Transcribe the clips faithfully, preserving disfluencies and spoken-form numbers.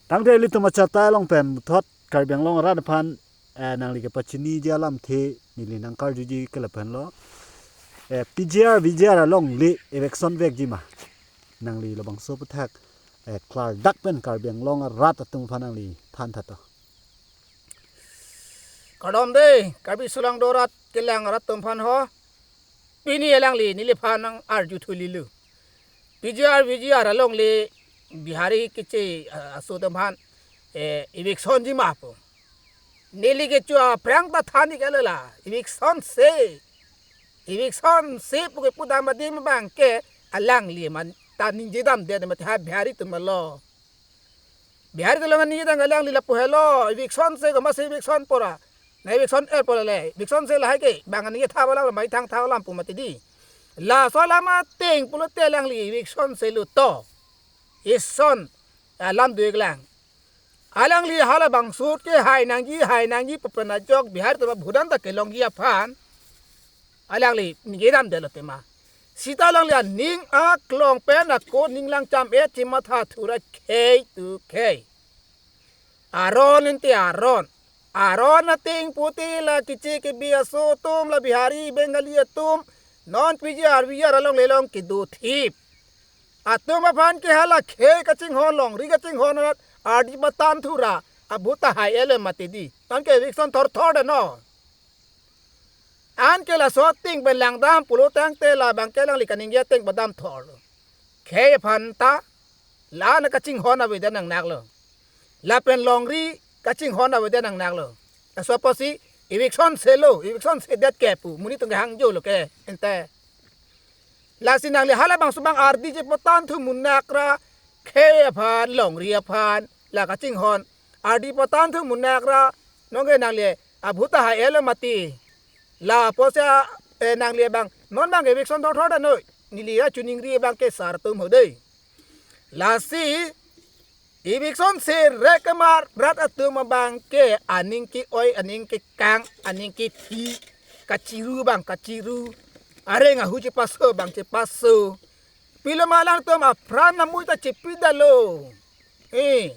Tangte ilitum achata along pen puthot Karbi Anglong arat aphan, eh, nangli kepachiniji alamthe neli nangkarjuji ke lahenlo. Eh, P G R V G R alongle eviction vekji ma? Nangli labangso aputhak, eh, klardak pen Karbi Anglong arat atum aphan nangli thantha to. Kardom dei, Karbi sulang dorat kelang arat atum aphan ho. Pini alangli neliphan nang-arju thulilo. P G R V G R alongle Bihari keche, ah, aso atum aphan, eh, eviction ji ma pu. Neli kecho aphrang ta than-ik elo la, eviction se. Eviction se pu kepudam adim abangke alangli man ta ningjedamde mati ha Bihari atum lo. Bihari atum lo man ningjedam, alangli lapu helo, eviction se komatsi eviction pora. Na eviction er pora le, eviction se lahai ke, bang ningje thap alam, mai thang thap alam pu mati dei. Laso alam ateng pulote alangli eviction se lo to. Ison alam do-ik lang. Alangli halabangso ke hai nangji, hai nangji pu pen ajok Bihari atum abhudan ta kelongji aphan alangli ningjedamde lo tema. Seta alangli aning aklong pen ako ninglang cham-et, chematha thura khei tu khei. Aron ente aron. Aron ateng pulote la keche kebi aso atum, la Bihari Bengali atum non P G R V G R alongle along kedothip atum aphan ke hala khei kachinghon, longri kachinghon arat ardi patan thura abhuta hai elo mati dei. Anke eviction thorthor de no. Anke laso ateng pen langdam pulo tangte labangke alangli kaningje ateng padam thorlo. Khei aphan ta la-an kachinghon avedet nangnak lo. Lapen longri kachinghon avedet nangnak lo. Laso apotsi eviction se lo, eviction sedet ke pu monit atum kehangjo lo ke ente. Lasi nangli halabangso abang ardi chepatanthu munak ra, khei aphan, longri aphan la kachinghon, ardi patanthu munak ra, nonke nangli abhuta hai elo mati. Lapusi, eh, nangli abang non abang eviction thorthor de noi. Neli ra choningri abangke sar atum ho dei. Lasi eviction se rek amar rat atum abangke aning ke-oi, aning kekang, aning kethi, kachiru abang kachiru, areng ahu chepaso abang chepaso. Pilo ma alangtum apran amui ta chepidetlo. Eh,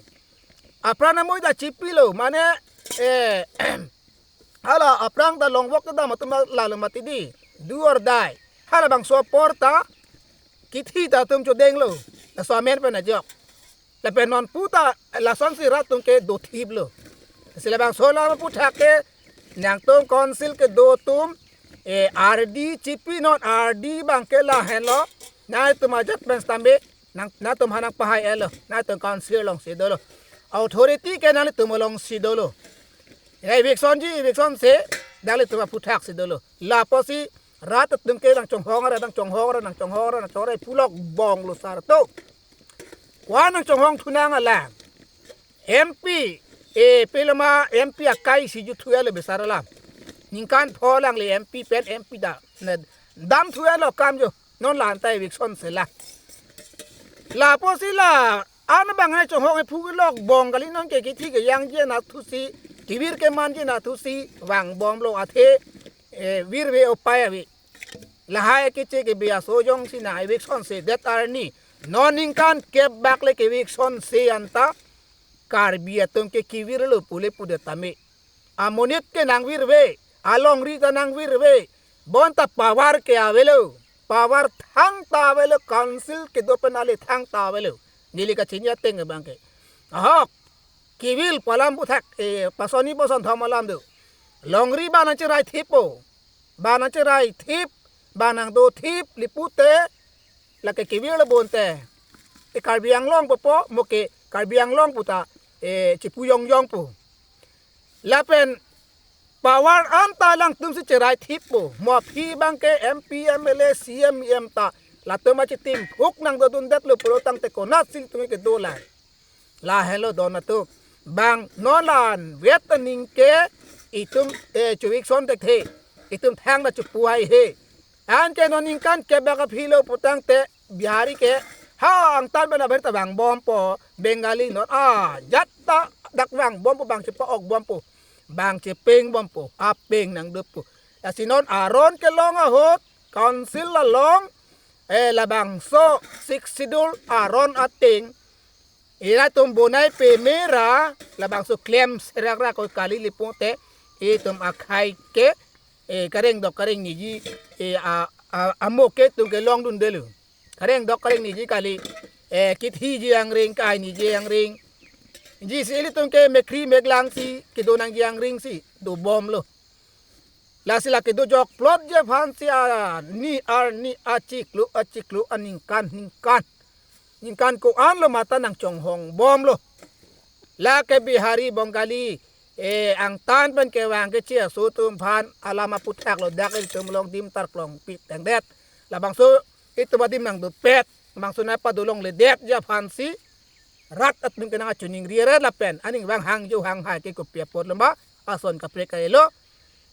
apran amui ta chepilo, mane, eh, hala aphrang ta longvok kedam atum lalo mati dei, do or die. Halabangso apor ta kithi ta atum chodenglo. Laso amen pen ajok. Lapen non puta lasonsi rat atum kedothiplo. Si labangso alam aputhak ke nangtum council kedo atum, eh, ardi chipi non, ardi abangke lahenlo. Nangtum ajat pen stambe nang, nangtum aphan nangpahai elo. Nangtum council alongsi dolo. Authority ke nanglitum alongsi dolo. Ya, eviction ji, eviction se nanglitum aphuthaksi dolo. Lapusi rat atum ke nangchonghong ra, nangchonghong ra, nangchonghong ra, nangchonghong ra, pulok bonglo sar atum. Ko-an nangchonghong thunang alang. M P, eh, pilo ma M P akai si juthu elo besar alam. Ningkan pho alangli M P pen M P da, ne, damthu elo akam jo. Non la-an ta eviction se la. Lapusi la-an abang nangchonghong ephu kelok bong kali, nonke kithi kejangji anatthu si, kevir kemanji anatthu si vangbomlo, athe, eh, virve upai ave. Lahai keche kebi aso jongsi nang eviction sedet arni, non ningkan kep bak le ke-eviction se anta Karbi atum ke kevirlo pule pudet tame. Amonit ke nangvirve, alongri ta nangvirve, bonta power ke avelo, power thangta avelo, council kedo pen ale thangta avelo. Neli kachini ateng abangke. Ahok, kevir pu alam aputhak, eh, pasonni pasonthom alam do. Longri abang nangcherai thippo. Abang nangcherai thip, abang nangdothip, lipute, lake kevir lo bonte. E Karbi Anglong popo, mo ke Karbi Anglong puta, e chipu yongyong pu. Lapen power anta alangtum si cherai thippo. Mo aphi abangke M P, M L A, C M, E M ta, latum achitim phuk nangdodundetlo pulo tangte konatsi ilitum kedo lang. Lahelo don atum. Bang non la-an vet aning ke itum, eh, chu-eviction thekthe. Itum thangta chupu haihe. Anke non ningkan kep bak aphi lo putangte Bihari ke ha angtan pen abher ta vangbompo, Bengali non ajat ta dak vangbompo, bang chepa-okbompo, bang chepengbompo, apeng nangdoppo. Lasi non aron kelong ahut, council along, eh, labangso Sixth Schedule aron ateng Ira tum bonai peme ra labangso klem serak ra ko kali lipo te, itum akhai ke, eh, kareng dok kareng niji, eh, a, a, amo ke tum ke longdundelo. Kareng dok kareng niji kali, eh, kithiji angring, kai niji angring. Ji si ilitum ke mekri meklang si, kedo nangji angring si dobomlo. Lasi la kedo jokplot ji aphan si ani arni achiklo achiklo aningkan ningkan. Ningkan ko-an lo mata nangchonghongbomlo. La ke Bihari Bengali, eh, angtan pen kevang keche aso atum aphan alam aputhak lo, dak ilitum along dim tarklong pitengdet. Labangso itum adim nangdopet, bangso nangpadolongledet ji aphan si rat atum ke nang achuningri ret lapen aning vang hangjo hanghai ke kopi apotlo ma, ason kaprek kalilo.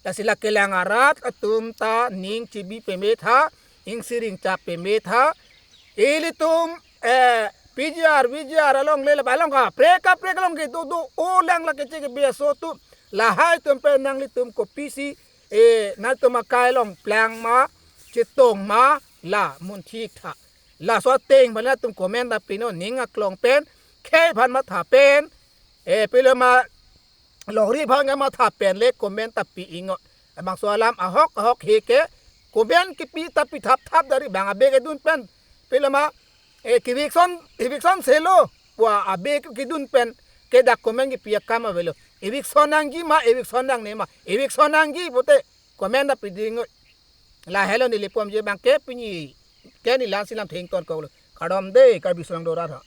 Lasi la kelang arat atum ta ning chibi peme tha, ning siring chap peme tha. Ilitum, eh, P G R, V G R along le la along kaprek kaprek along kedo do-o lang la keche kebi aso atum. Lahai atum pen nanglitum kopisi, eh, nangtum akai along plang ma, chetong ma, la munthik tha. Laso ateng aphan nangtum comment ta pinon, ning aklong pen, khei aphan matha pen, eh, pilo ma longri aphan kamatha pen le comment ta pi-ingot. Bangso alam ahok ahok he ke comment kepi ta pi thap thap dari bang abe kedun pen. Pilo ma, eh, eviction, eviction selo. Wa abe kedun pen ke dak comment kepi akam avelo. Eviction nangji ma, eviction nangne ma, eviction nangji pute comment ta pi-ingot. Lahelo neli pom je bang ke pini ke neli la-an si lam thengton koklo. Kardom de, Karbi Anglong dorat ha.